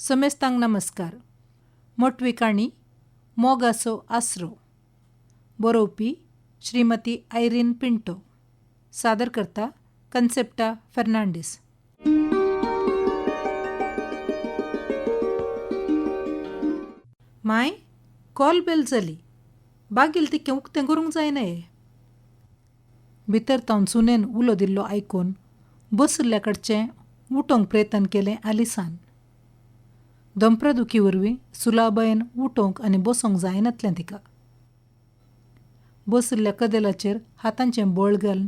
समेस्तांक नमस्कार. मोटवी काणी मोगाचो आसरो. बरोवपी श्रीमती आयरीन पिंटो. सादर करता कन्सेप्टा फेर्नांडीस. माय कॉल बेल जाली. बागील तिकें उक्तें करूंक जायना हें. भितर तावन सुनेन उलो दिल्लो आयकून बशिल्ल्या कडचें उठोवंक प्रयत्न केलें आलिसान. दोंपरा दुखी वरवीं सुलाबायन उठोवंक आनी बसोंक जायनातलें तिका. बशिल्ल्या कदेलाचेर हातांचें बळ घालून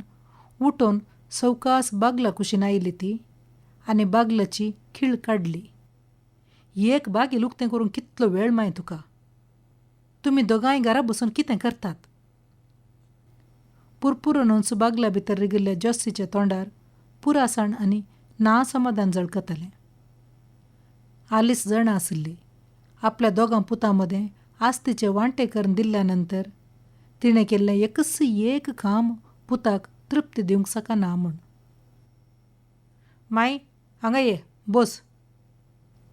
उठोवन सवकास बागला कुशीन आयली ती आनी बागलाची खीळ काडली. एक बागील उक्तें करूंक कितलो वेळ माय तुका. तुमी दोगांय घरा बसून कितें करतात? पुरपुरनूच बागला भितर रिगिल्ल्या जोस्सीच्या तोंडार पुरासाण आनी नासमाधान झळकतालें. आलीस जाणा आशिल्ली आपल्या दोगां पुतां मदें आस्तीचे वांटे करून दिल्ल्या नंतर तिणें केल्लें एकच एक काम पुताक तृप्ती दिवंक शकना म्हूण. माय हांगा ये बस.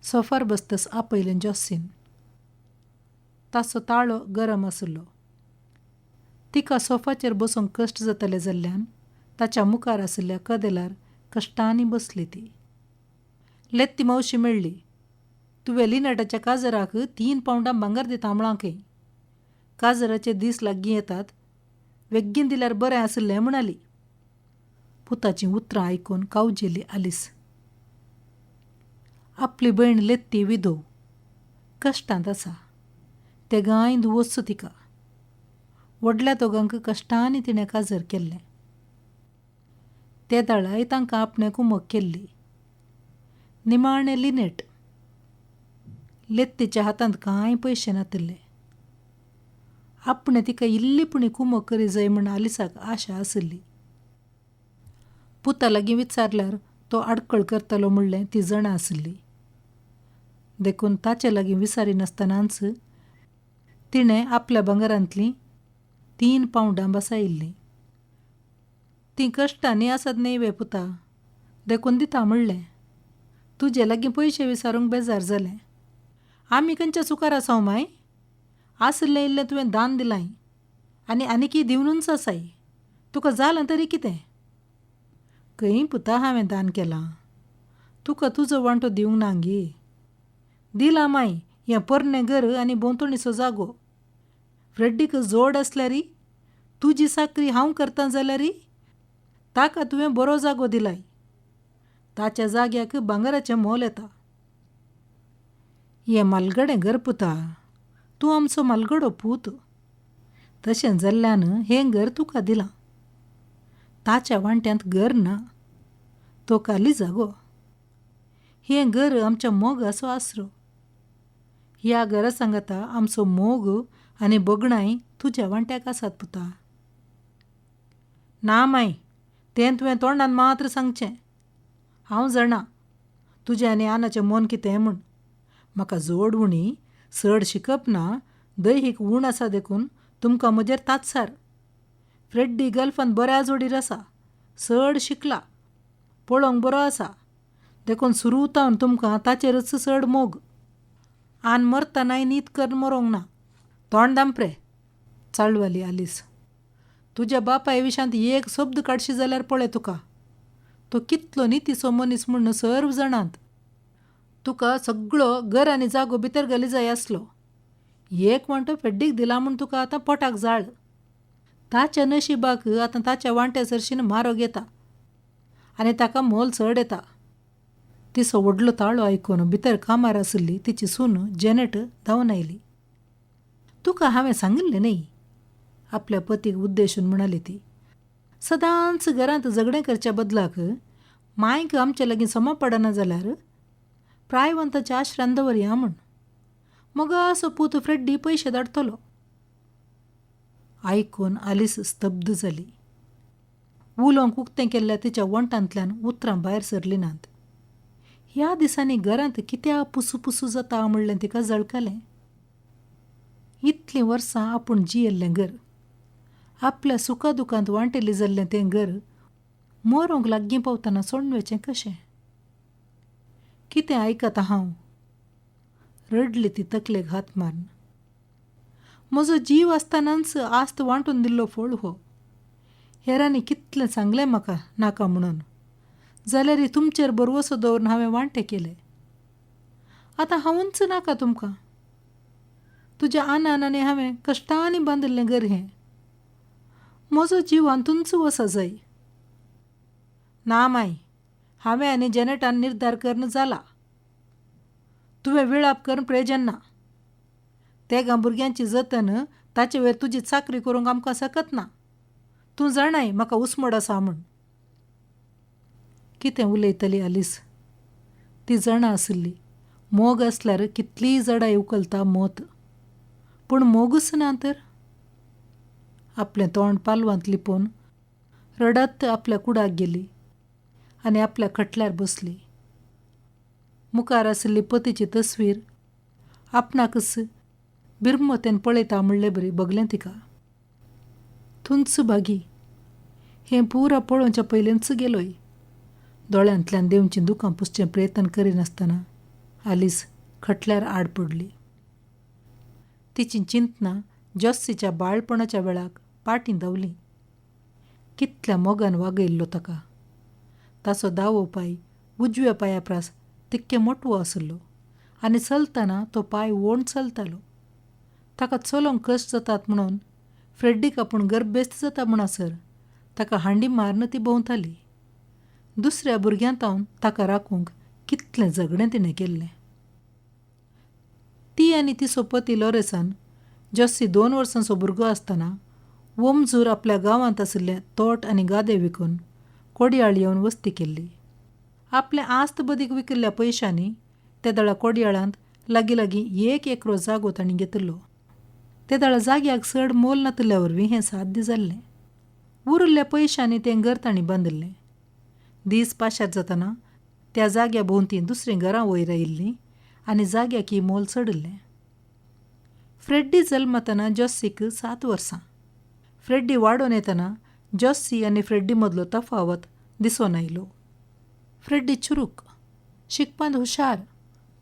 सोफार बसतस आपयलें जोस्सीन. ताचो ताळो गरम आशिल्लो. तिका सोफाचेर बसूंक कश्ट जाताले जाल्ल्यान ताच्या मुखार आशिल्ल्या कदेलार कश्टांनी बसली ती. लेत्ती मावशी मेळ्ळी. तुवें लिनाटाच्या काजराक 3 पावंडां भांगर दिता म्हळां खंय. काजराचे दीस लागीं येतात, वेगीन दिल्यार बरें आशिल्लें म्हणाली. पुताचीं उतरां आयकून कावजेली आलीस. आपली भयण लेत्ती विधव कश्टांत आसा. तेगांय दुवोच तिका. व्हडल्या दोगांक कश्टांनी तिणें काजर केल्लें. ते दाळाय तांकां आपणें कुमक केल्ली. निमाणें लिनेट. लेत्तीच्या हातांत कांय पयशे नातिल्ले. आपणें तिका इल्ली पुणी कुमक करी जाय म्हूण आलिसाक आशा आशिल्ली. पुता लागीं विचारल्यार तो आडखळ करतलो म्हणलें ती जाणा आशिल्ली. देखून ताचे लागीं विचारिनासतनाच तिणें आपल्या भांगरांतलीं 3 पावंडां बसायिल्लीं. तीं कश्टांनी आसत न्हय वे पुता, देखून दिता म्हणलें. तुजे लागीं पयशे विचारूंक बेजार जालें. आमी खंयच्या सुखार आसाव माय? आशिल्लें इल्लें तुवें दान दिलांय आनी आनीकय दिवनूच आसाय. तुका जालां तरी कितें? खंय पुता हांवें दान केलां? तुका तुजो वांटो दिवंक ना गे? दिलां माय हें पोरणें घर आनी भोंवतणीचो जागो. फ्रेड्डीक जोड आसल्यारी तुजी साकरी हांव करतां जाल्यारी ताका तुवें बरो जागो दिलाय. ताच्या जाग्याक भांगराचें मोल येता. हें मालगडें घर पुता, तूं आमचो मालगडो पूत. तशें जाल्ल्यान हें घर तुका दिलां. ताच्या वांट्यांत घर ना, तो खाली जागो. हें घर आमच्या मोगाचो आसरो. ह्या घरा सांगता आमचो मोग आनी भोगणाय तुज्या वांट्याक आसात पुता. ना माय, तें तुवें तोंडान मात्र सांगचें. हांव जाणा तुजें आनी आनाचें मन कितें म्हूण. म्हाका जोड उणी, चड शिकप ना, दैहीक ऊण आसा देखून तुमकां म्हजेर तात्सार. फ्रेड्डी गल्फान बऱ्या जोडीर आसा, चड शिकला, पळोवंक बरो आसा, देखून सुरू तावन तुमकां ताचेरच चड मोग. आन मरतनाय नीत करून मरोंक ना. तोंड दामप्रे. चाळवली आलीस. तुज्या बापाय विशांत एक शब्द काडशी जाल्यार पळय तुका. तो कितलो नितीचो मनीस म्हूण सर्व जाणांत. तुका सगळो घर आनी जागो भितर घाली जाय आसलो. एक वांटो फेड्डीक दिला म्हूण तुका आतां पोटाक जाळ. ताच्या नशिबाक आतां ताच्या वांट्या सरशीन मारोग येता आनी ताका मोल चड येता. तिचो व्हडलो ताळो आयकून भितर कामार आशिल्ली तिची सून जेनेट धांवन आयली. तुका हांवें सांगिल्लें न्हय, आपल्या पतीक उद्देशून म्हणाली ती. सदांच घरांत झगडें करच्या बदलाक मायक आमचे लागीं समा पडना जाल्यार प्रायवंताच्या आश्रान दवरया म्हूण. मगासो पूत फ्रेड्डी पयशे धाडटलो. आयकून आलीस स्तब्ध जाली. उलोवंक उक्तें केल्ल्या तिच्या वंटांतल्यान उतरां भायर सरलीं नात. ह्या दिसांनी घरांत कित्याक पुसू पुसू जाता म्हणलें तिका जळकलें. इतलीं वर्सां आपूण जियेल्लें घर, आपल्या सुखा दुखांत वांटेली जाल्लें तें घर मरोंक लागीं पावतना सोडून वचचें कशें? कितें आयकता हांव? रडली ती तकलेक हात मारून. म्हजो जीव आसतनाच आस्त वांटून दिल्लो फोळ हो. हेरांनी कितलें सांगलें म्हाका नाका म्हणून, जाल्यार तुमचेर भरवसो दवरून हांवें वांटे केले. आतां हांवूच नाका तुमकां. तुज्या आनान आनी हांवें कश्टांनी बांदिल्लें घर हें. म्हजो जीव हातूंच वसा जाय. ना माय, हांवें आनी जेनेटान निर्धार करून जाला. तुवें विळाप करून प्रयोजन ना. तेगां भुरग्यांची जतन ताचे वयर तुजी चाकरी करूंक आमकां सकत ना. तूं जाणाय म्हाका उस्मोड आसा म्हूण. कितें उलयतली आलीस? ती जाणा आशिल्ली मोग आसल्यार कितलीय जडाय उखलता मोत. पूण मोगूच ना तर? आपलें तोंड पालवांत लिपोवन रडत आपल्या कुडाक गेली आनी आपल्या खटल्यार बसली. मुखार आशिल्ली पतीची तस्वीर आपणाकच बिरमतेन पळयता म्हणले बरी बगलें तिका. थंयच भागी हें पुरा पळोवच्या पयलींच गेलोय. दोळ्यांतल्यान देंवचीं दुकां पुसचें प्रयत्न करिनासतना आलीस खटल्यार आड पडली. तिचीं चिंतनां जोस्सीच्या बाळपणाच्या वेळाक पाटीं धांवलीं. कितल्या मोगान वागयल्लो ताका. ताचो दावो पांय उजव्या पांया प्रास तिक्के मोटवो आशिल्लो आनी चलतना तो पांय ओण चलतालो. ताका चलोवंक कश्ट जातात म्हणून फ्रेड्डीक आपूण गर्भेस्त जाता म्हणसर ताका हांडी मारून ती भोंवताली. दुसऱ्या भुरग्यांतावन ताका राखूंक कितलें झगडें तिणें केल्लें. ती आनी तिचो पती लॉरेसान जोस्सी 2 वर्सांचो भुरगो आसतना ओमजूर आपल्या गांवांत आशिल्लें तोट आनी गादे विकून कोडयाळ येवन वस्ती केल्ली. आपले आस्त बदीक विकिल्ल्या पयशांनी तेदळा कोडयाळांत लागीं लागीं 1 एकरो जागो तांणी घेतिल्लो. तेदळा जाग्याक चड मोल नातिल्ल्या वरवीं हें साध्य जाल्लें. उरिल्ल्या पयशांनी तें घर तांणी बांदिल्लें. दीस पाशार जातना त्या जाग्या भोंवती दुसरीं घरां वयर आयिल्लीं आनी जाग्याक मोल चडिल्लें. फ्रेड्डी जल्मतना जोस्सीक 7 वर्सां. फ्रेड्डी वाडोवन येतना जोस्सी आनी फ्रेड्डी मदलो तफावत दिसून आयलो. फ्रेड्डी चुरूक, शिकपांत हुशार,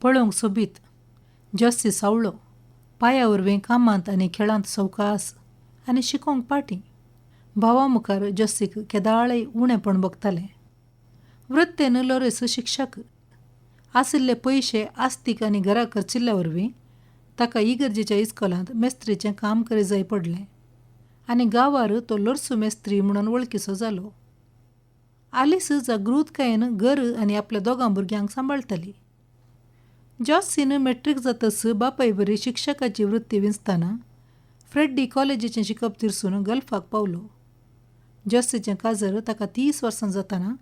पळोवंक सोबीत. जोस्सी सावळो, पांया वरवीं कामांत आनी खेळांत सवकास आनी शिकोवंक पाटी. भावा मुखार जोस्सीक केदाळय उणेपण भोगतालें. वृत्तेन लोरेस शिक्षक. आशिल्ले पयशे आस्तीक आनी घरा खर्चिल्ल्या वरवीं ताका इगर्जेच्या इस्कोलांत मेस्त्रीचें काम करी जाय पडलें आनी गांवार तो लोरसू मेस्त्री म्हणून वळखीचो जालो. आलीस जागृतकायेन घर आनी आपल्या दोगां भुरग्यांक सांबाळटाली. जॉसीन मॅट्रीक जातच बापाय बरी शिक्षकाची वृत्ती विंचतना फ्रेड्डी कॉलेजीचें शिकप तिरसून गल्फाक पावलो. जॉसीचें काजर ताका 30 वर्सां जातना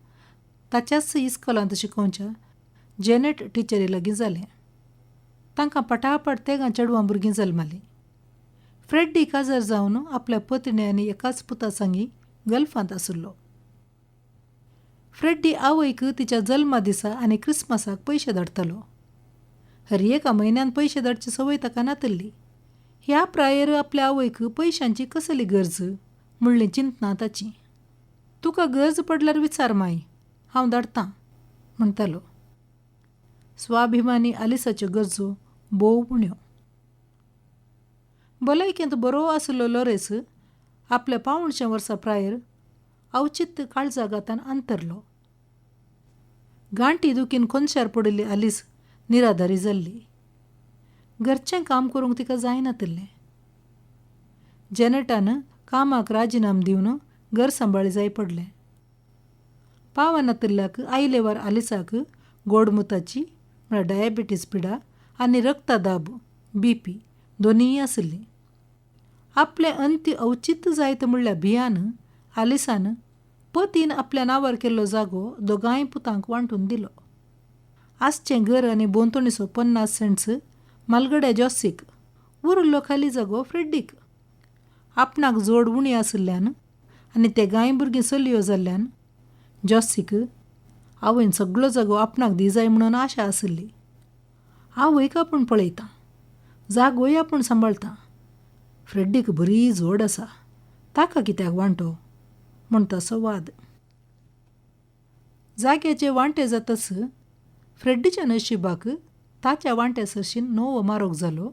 ताच्याच इस्कोलांत शिकोवच्या जेनेट टिचरी लागीं जालें. तांकां पटापट तेगां चेडवां भुरगीं जल्मालीं. फ्रेड्डी काजर जावन आपल्या पत्नी आनी एकाच पुता सांगी गल्फांत आशिल्लो. फ्रेड्डी आवयक तिच्या जल्मा दिसा आनी क्रिसमसाक पयशे धाडटालो. हर एका म्हयन्यान पयशे धाडची संवय ताका नातिल्ली. ह्या प्रायेर आपल्या आवयक पयशांची कसली गरज म्हणली चिंतना ताची. तुका गरज पडल्यार विचार माय, हांव धाडटां म्हणटालो. स्वाभिमानी आलिसाच्यो गरजो भोव उण्यो. भलायकेंत बरो आशिल्लो लोरेस आपल्या 75 वर्सां प्रायेर अवचित काळजाघातान अंतरलो. गांठी दुखीन कोनशार पडिल्ली आलीस निराधारी जाल्ली. घरचें काम करूंक तिका जायनातिल्लें. जेनेटान कामाक राजिनाम दिवन घर सांबाळी जाय पडलें. पावनातिल्ल्याक आयलेवार आलिसाक गोडमुताची म्हळ्यार डायबिटीज पिडा आनी रक्तदाब बीपी दोनीय आशिल्लीं. आपलें अंत्य अवचित जायत म्हणल्या भियान आलिसान पतीन आपल्या नांवार केल्लो जागो दोगांय पुतांक वांटून दिलो. आसचें घर आनी भोंवतणीचो 50 सेंट्स मालगड्या जॉसीक, उरिल्लो खाली जागो फ्रेड्डीक. आपणाक जोड उणी आशिल्ल्यान आनी तेगांय भुरगीं चलयो जाल्ल्यान जॉसीक आवयन सगळो जागो आपणाक दी जाय म्हणून आशा आशिल्ली. आवयक आपूण पळयता, जागोय आपूण सांबाळटा, फ्रेड्डीक बरी जोड आसा, ताका कित्याक वांटो म्हूण ताचो वाद. जाग्याचे वांटे जातच फ्रेड्डीच्या नशिबाक ताच्या वांट्या सरशीं नवो मारोग जालो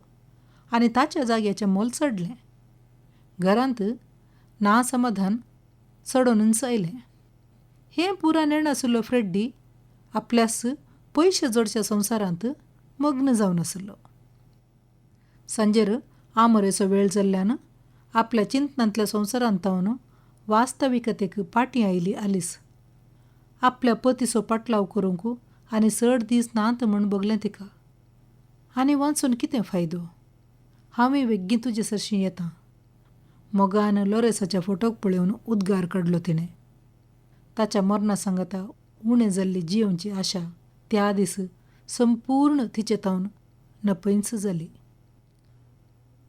आनी ताच्या जाग्याचें मोल चडलें. घरांत ना समाधान चडोनच आयलें. हें पुरा नेणासुल्लो फ्रेड्डी आपल्यास पयशे जोडच्या संवसारांत मग्न जावन आशिल्लो. सांजेर आमोरेचो वेळ जाल्ल्यान आपल्या चिंतनांतल्या संवसारांत तावन वास्तविकतेक फाटीं आयली आलीस. आपल्या पतीचो पाटलाव करूंक आनी चड दीस नात म्हूण भोगलें तिका. आनी वाचून कितें फायदो? हांवूय वेगीं तुजे सरशीं येतां. मोगान लोरेसाच्या फोटोक पळोवन उद्गार काडलो तिणें. ताच्या मरणा सांगाता उणें जाल्ली जियेवची आशा त्या दीस संपूर्ण तिचे तावन नपयंच जाली.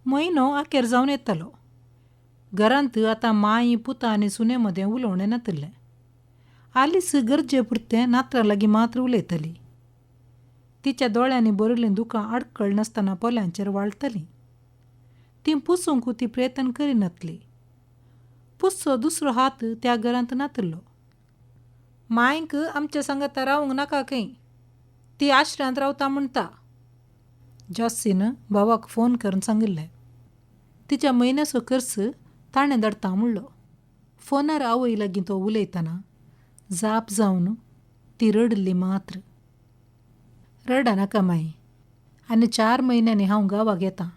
म्हयनो अखेर जावन येतालो. घरांत आतां माई पुता आनी सुने मदें उलोवणें नातिल्लें. आलीस गरजे पुरतें नातरां लागीं मात्र उलयताली. तिच्या दोळ्यांनी भरिल्लीं दुकां आडखळ नासतना पोल्यांचेर वाळटालीं. तीं पुसूंक ती प्रयत्न करिनातली. पुसचो दुसरो हात त्या घरांत नातिल्लो. मांयक आमच्या सांगाता रावंक नाका खंय, ती आश्र्यांत रावता म्हणटा, जॉस्सीन भावाक फोन करून सांगिल्लें. तिच्या म्हयन्याचो खर्च ताणें धाडटा म्हणलो. फोनार आवय लागीं तो उलयतना जाप जावन ती रडली मात्र. रडा नाका माई, आनी 4 म्हयन्यांनी हांव गांवाक येतां.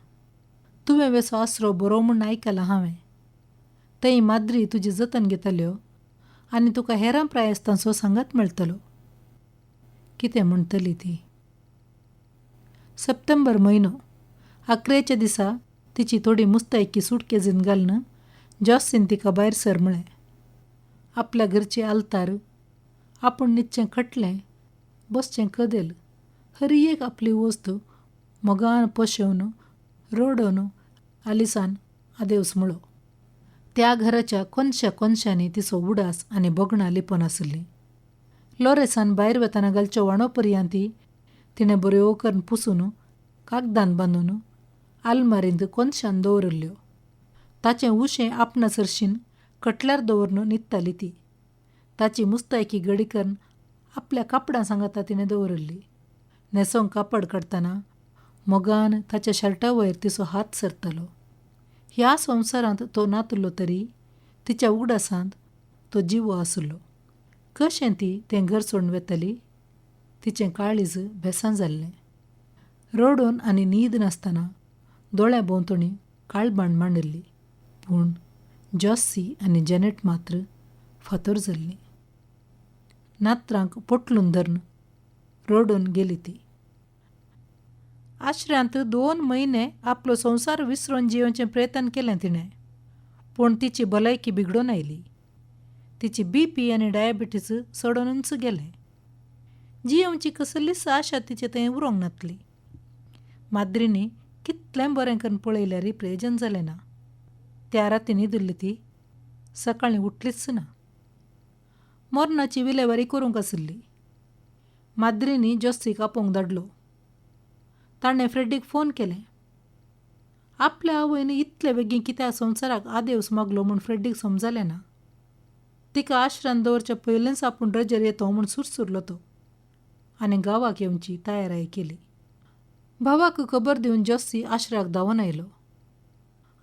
तुवें वेसो आसरो बरो म्हूण आयकलां हांवें. थंय माद्री तुजी जतन घेतल्यो आनी तुका हेरां प्रायस्तांचो सांगात मेळटलो. कितें म्हणटली ती? सप्टेंबर म्हयनो अकरेच्या दिसा तिची थोडी मुस्तायकी सुटकेजीन घालून जॉस्सीन तिका भायर सर म्हळें. आपल्या घरची आल्तार, आपूण न्हिदचें खटलें, बसचें कदेल, हर एक आपली वस्तू मोगान पोशेवन रडोवन आलिसान आदेवस म्हळो. त्या घराच्या कोनशा कोनशांनी तिचो उडास आनी भोगणां लिपोवन आशिल्लीं. लोरेसान भायर वतना घालच्यो वाणो पर्यंत तिणें बऱ्यो करून पुसून कागदान बांदून आलमारींत कोनशान दवरिल्ल्यो. ताचें उशें आपणा सरशीन कटल्यार दवरून न्हिदताली ती. ताची मुस्तायकी घडी करून आपल्या कापडां सांगाता तिणें दवरिल्ली. न्हेसोवंक कापड काडटना मोगान ताच्या शर्टा वयर तिचो हात सरतालो. ह्या संवसारांत तो नातिल्लो तरी तिच्या उगडासांत तो जिवो आशिल्लो. कशें ती तें घर सोडून वतली? तिचें काळीज भेसां जाल्लें. रडून आनी न्हीद नासतना दोळ्या भोंवतणी काळबाण मांडिल्ली. पूण जॉस्सी आनी जेनेट मात्र फातर जाल्लीं. नातरांक पोटलून धरून रडून गेली ती. आश्र्यांत 2 म्हयने आपलो संवसार विसरून जियेवचें प्रयत्न केलें तिणें. पूण तिची भलायकी बिगडून आयली. तिची बीपी आनी डायबिटीस चडोनच गेलें. जियेवची कसलीच आशा तिचे थंय उरोंक नातली. माद्रींनी कितलें बरें करून पळयल्यारय प्रयोजन जालें ना. त्या राती न्हिदिल्ली ती सकाळीं उठलीच ना. मरणाची विलेवारी करूंक आशिल्ली. माद्रींनी जॉस्सीक आपोवंक धाडलो. ताणें फ्रेडीक फोन केलें. आपल्या आवयन इतले बेगीन कित्याक संवसाराक आदेवस मागलो म्हूण फ्रेडीक समजलें ना. तिका आश्रान दवरच्या पयलींच आपूण रजेर येतो म्हूण सुरसुरलो तो आनी गांवाक येवची तयाराय केली. भावाक खबर दिवन जॉस्सी आश्राक धांवन आयलो.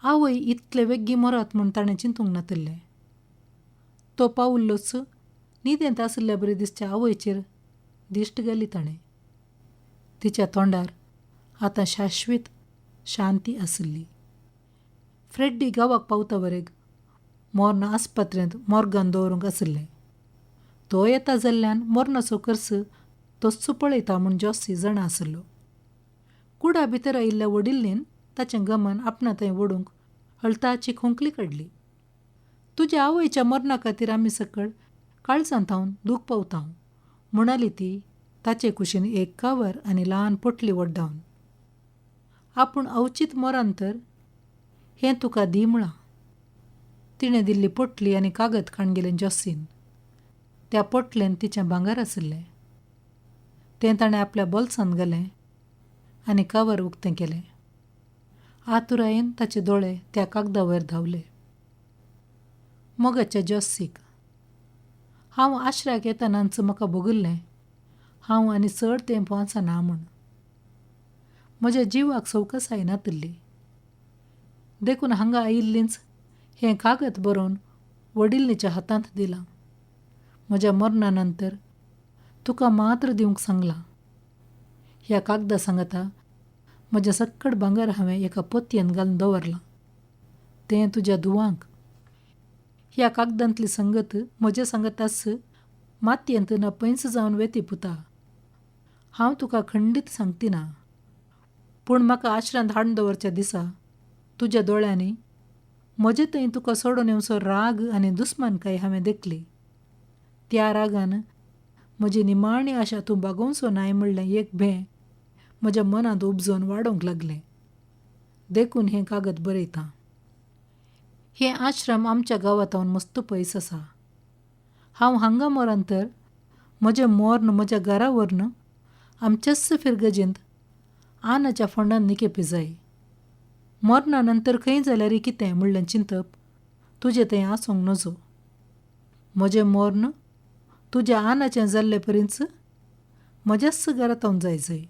आवय इतले बेगीन मरत म्हूण ताणें चिंतूंक नातिल्लें. तो पावल्लोच न्हिदेंत आशिल्ल्या बरी दिसच्या आवयचेर दिश्ट घाली ताणें. तिच्या तोंडार आतां शाश्वीत शांती आशिल्ली. फ्रेड्डी गांवाक पावता वरेग मोर्न आस्पत्रेंत मोर्गान दवरूंक आशिल्लें. तो येता जाल्ल्यान मोर्नाचो खर्च तोच पळयता म्हूण जॉस्सी जाणा आशिल्लो. कुडा भितर आयिल्ल्या वडिल्लेन ताचें गमन आपणा थंय ओडूंक हळताची खोंकली काडली. तुज्या आवयच्या मरणा खातीर आमी सकळ काळजांत हांव दूख पावता म्हणाली ती ताचे कुशीन एक कावर आनी ल्हान पोटली वड्डावन. आपूण अवचीत मरण तर हें तुका दी म्हळां. तिणें दिल्ली पोटली आनी कागद काण गेलें जॉस्सीन. त्या पोटलेन तिचें भांगर आशिल्लें. तें ताणें आपल्या बोल्सांत घालें आनी कावर उक्तें केलें. आतुरायेन ताचे दोळे त्या कागदा वयर धांवले. मोगाच्या जॉस्सीक हांव आश्राक येतनाच म्हाका भोगिल्लें हांव आनी चड तेंप वाचना म्हूण. म्हज्या जिवाक सवकसाय नातिल्ली. देखून हांगा आयिल्लींच हें कागद बरोवन वडिलनीच्या हातांत दिलां. म्हज्या मरणा नंतर तुका मात्र दिवंक सांगलां. ह्या कागदा सांगाता म्हजें सक्कड भांगर हांवें एका पोतयेन घालून दवरलां, तें तुज्या धुवांक. ह्या कागदांतली संगत म्हजे सांगताच मातयेंत ना पैंच जावन वेती पुता. हांव तुका खंडीत सांगतिना, पूण म्हाका आश्रांत हाडून दवरच्या दिसा तुज्या दोळ्यांनी म्हजे थंय तुका सोडून येवचो राग आनी दुस्मानकाय हांवें देखली. त्या रागान म्हजी निमाणी आशा तूं बागोवचो नाय म्हणलें एक भें म्हज्या मनांत उपजोवन वाडोवंक लागलें. देखून हें कागद बरयतां. हें आश्रम आमच्या गांवांत मस्त पयस आसा. हांव हांगा मरण तर म्हजें मोर्न म्हज्या घरा व्हरून आमच्याच फिरगजेंत आनाच्या फोंडान निकेपी जाय. मरणा नंतर खंय जाल्यार कितें म्हणलें चिंतप तुजें थंय आसूंक नजो. म्हजें मोर्न तुज्या आनाचें जाल्ले परींच म्हज्याच घरांत जाय जाय.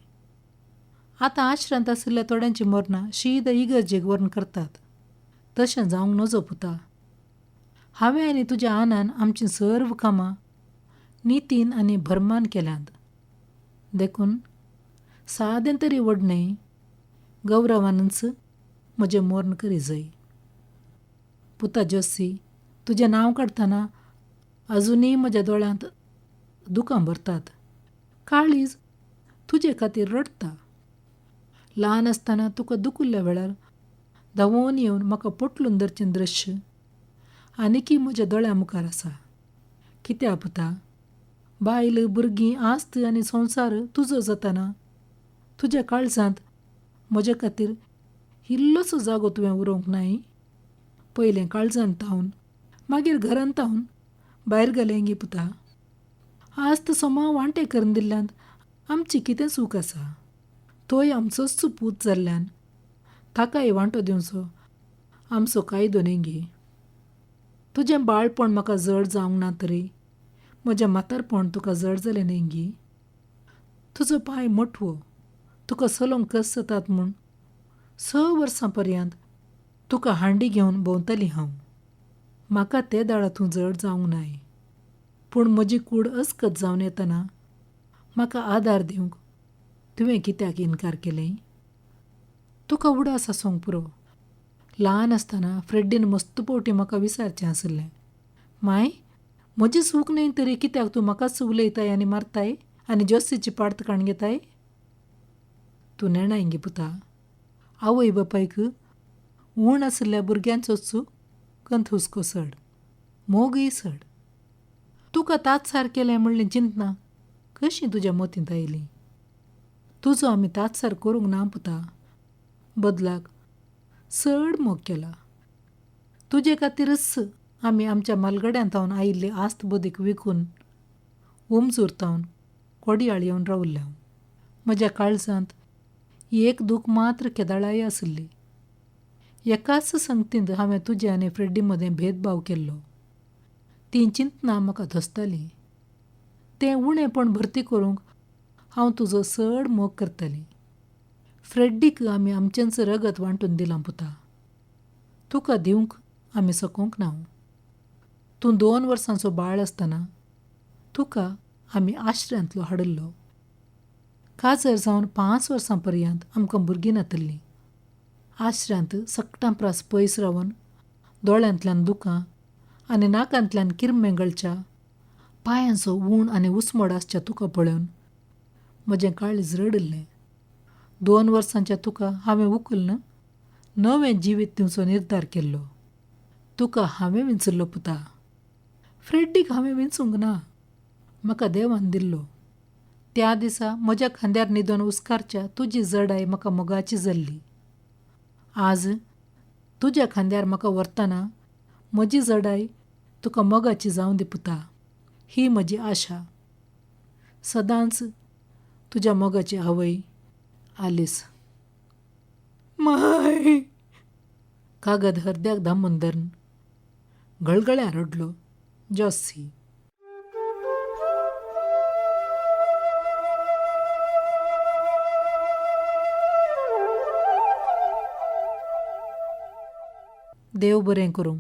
आतां आश्रांत आशिल्ल्या थोड्यांची मरणां शीद इगर्जेक व्हरून करतात. तशें जावंक नजो पुता. हांवें आनी तुज्या आनान आमचीं सर्व कामां नितीन आनी भरमान केल्यांत. देखून सादें तरी व्हड न्हय गौरवानूच म्हजें मोर्न करी जाय. पुता जोसी, तुजें नांव काडटना अजुनूय म्हज्या दोळ्यांत दुकां भरतात. काळीज तुजे खातीर रडटा. ल्हान आसतना तुका दुखिल्ल्या वेळार धांवून येवन म्हाका पोटलून धरचें दृश्य आनीकय म्हज्या दोळ्यां मुखार आसा. कित्या पुता, बायल भुरगीं आस्त आनी संवसार तुजो जातना तुज्या काळजांत म्हज्या खातीर इल्लोसो जागो तुवें उरोवंक नाय. पयलें काळजांत तावन मागीर घरांत तावन भायर घालें गे पुता. आस्त सोमा वांटे करून दिल्ल्यान आमची कितें चूक आसा? तोय आमचोच पूत जाल्ल्यान ताकाय वांटो दिवचो आमचो कायदो न्ही गे. तुजें बाळपण म्हाका जड जावंक ना तरी म्हजें म्हातारपण तुका जड जालें न्ही गे. तुजो पांय मोटवो, तुका चलोवंक कस जातात म्हूण 6 वर्सां पर्यंत तुका हांडी घेवन भोंवताली हांव. म्हाका ते दाळा तूं जड जावंक नाय, पूण म्हजी कूड अस्कत जावन येतना म्हाका आदार दिवंक तुवें कित्याक इनकार केलें? तुका उडास आसूंक पुरो. ल्हान आसतना फ्रेड्डीन मस्त पवटी म्हाका विचारचें आशिल्लें, माय म्हजी चूक न्हय तरी कित्याक तूं म्हाकाच उलयताय आनी मारताय आनी जोसीची पार्त काण घेताय? तूं नेणाय गे पुता, आवय बापायक ऊण आशिल्ल्या भुरग्यांचोच कंत हुस्को चड, मोगूय चड. तुका तात्सार केलें म्हणलें चिंतना कशीं तुज्या मतींत आयलीं? तुजो आमी तात्सार करूंक ना पुता, बदलाक चड मोग केला. तुजे खातीरच आमी आमच्या मालगड्यांत तावन आयिल्ली आस्त बोदीक विकून उमजूर तावन कोडयाळ येवन रावल्ल्या. म्हज्या काळजांत एक दूख मात्र केदाळाय आशिल्ली. एकाच संगतींत हांवें तुजे आनी फ्रेड्डी मदें भेदभाव केल्लो. तीं चिंतनां म्हाका धोसतालीं. तें उणेपण भरती करूंक हांव तुजो चड मोग करतालीं. फ्रेड्डीक आमी आमचेंच रगत वांटून दिलां पुता, तुका दिवंक आमी सकोंक ना. तूं 2 वर्सांचो बाळ आसतना तुका आमी आश्र्यांतलो हाडिल्लो. काजर जावन 5 वर्सां पर्यंत आमकां भुरगीं नातिल्लीं. आश्र्यांत सगटां प्रास पयस रावन दोळ्यांतल्यान दुकां आनी नाकांतल्यान किरमें गळच्या पांयांचो ऊण आनी उस्मोड आसच्या तुका पळोवन म्हजें काळीज रडिल्लें. 2 वर्सांच्या तुका हांवें उखल्न नवें जिवीत दिवचो निर्धार केल्लो. तुका हांवें विंचिल्लो पुता, फ्रेड्डीक हांवें विंचूंक ना, म्हाका देवान दिल्लो. त्या दिसा म्हज्या खांद्यार न्हिदोन उस्कारच्या तुजी जडाय म्हाका मोगाची जाल्ली. आज तुज्या खांद्यार म्हाका व्हरतना म्हजी जडाय तुका मोगाची जावं दी पुता, ही म्हजी आशा. सदांच तुज्या मोगाची आवय, आलीस. माय कागद हरद्याक दामून धरून गळगळ्या रडलो जोसी. देव बरें करूं.